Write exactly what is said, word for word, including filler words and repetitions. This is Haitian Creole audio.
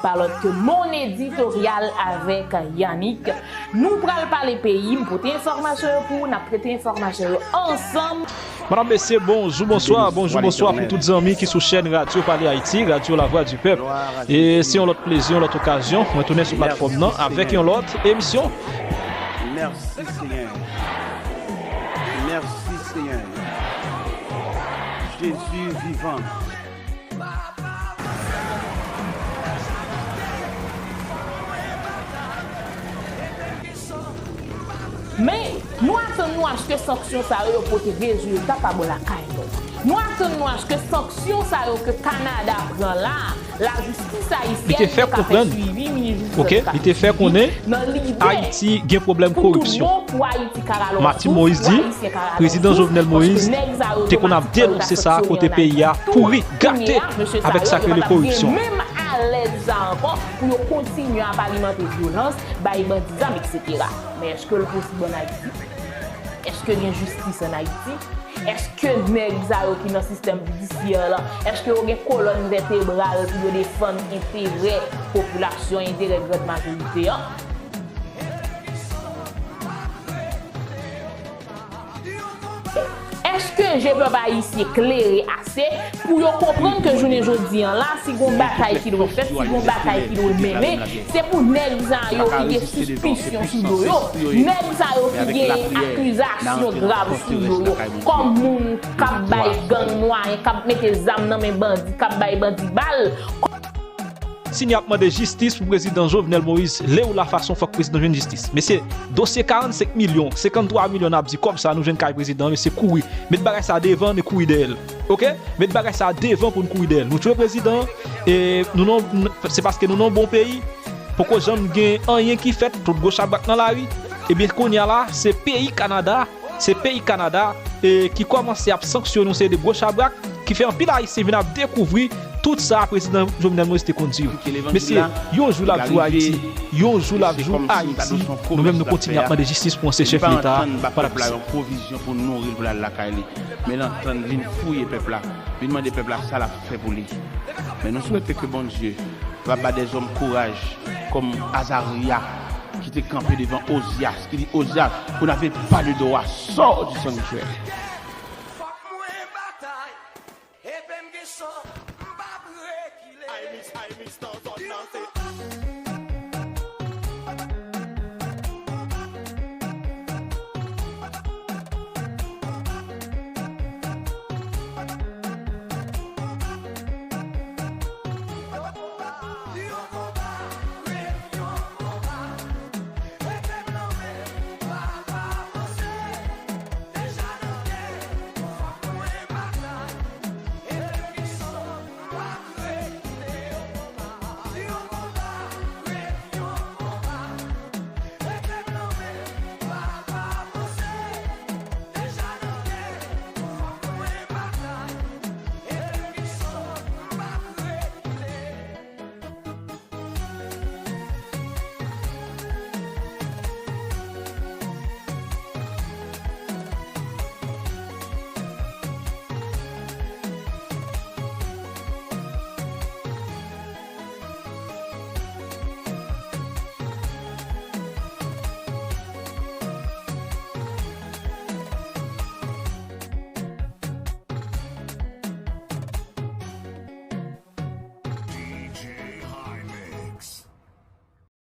pa lòt ke Mon Editoryal avèk Yannick. Nou pral pale peyi, m pote enfòmasyon yo pou ou, n ap trete enfòmasyon yo ansanm. Madanm, mesye, bonjou, bonswa, bonjou, bonswa pou tout zanmi ki sou chèn Radyo Pale Ayiti, Radyo Lavwadipèp. E se yon lòt plezi, yon lòt okazyon, mwen tounen sou platfòm nan avèk yon lòt emisyon. Mèsi, Senyè. Mèsi, Senyè. Jezi vivan. Men, nou atann nou aske sanksyon sa yo, yo pote rezilta pa bò lakay nou. Nou atann nou aske sanksyon sa yo ke Kanada pran la, lajistis ayisyèn te ka fè swivi, minis jistis te ka fè swivi, nan lide Ayiti gen pwoblèm koripsyon. Martine Moïse di, prezidan Jovenel Moïse te konn ap denonse sa kote peyi a pouri, gate avèk sa k rele koripsyon. Menm alèz sa ankò pou yo kontinye ap alimante vyolans, bay bandi zam, etsetera. Men èske l posib ann Ayiti? Èske gen jistis ann Ayiti? Èske nèg sa yo ki nan sistèm jidisyè la, èske yo gen kolòn vètebral pou yo defann enterè popilasyon, enterè grand majorite an? Èske je pèp ayisyen klere ase pou yo konprann ke jounen jodi an la, si gon batay ki dwe fèt, si gon batay ki dwe mennen, se pou nèg sa yo ki gen sispisyon sou do yo, nèg sa yo ki gen akizasyon grav sou do yo, kòm moun k ap bay gang mwayen, k ap mete zam nan men bandi, k ap bay bandi bal. Si n ap mande jistis pou prezidan Jovenel Moïse, lè ou la fason fòk prezidan jwenn jistis. Mesye, dosye karannsenk milyon, senkanntwa milyon n ap di kòb sa nou jwenn kay prezidan, mesye kouri. Met bagay sa devan, nou kouri dèyè l. Oke? Met bagay sa devan pou n kouri dèyè l. Nou tchwe prezidan, e nou non, se paske nou nan bon peyi. Poko janm gen anyen ki fèt, tout gwo chabrak nan lari. Ebyen, kounye a la, se peyi Kanada, se peyi Kanada, e, ki kòmanse ap sanksyone yon seri de gwo chabrak, ki fè anpil Ayisyen vin ap dekouvri tout sa prezidan Jovenel Moïse te konn di yo. Mesye, yon jou l ap jou Ayiti, yon jou l ap jou Ayiti. Nou menm nou kontinye ap mande jistis pou ansyen chèf leta a, pa la plis. Pwovizyon pou nouri l pou l al lakay li. Men l antann vin fouye pèp la, vin mande pèp la sa l ap fè pou li. Men nou swete ke Bondye va ba dèzòm kouraj kòm Azarya ki te kanpe devan Ozyas, ki di, Ozyas, vous n'avez pas le droit, sors du sanctuaire.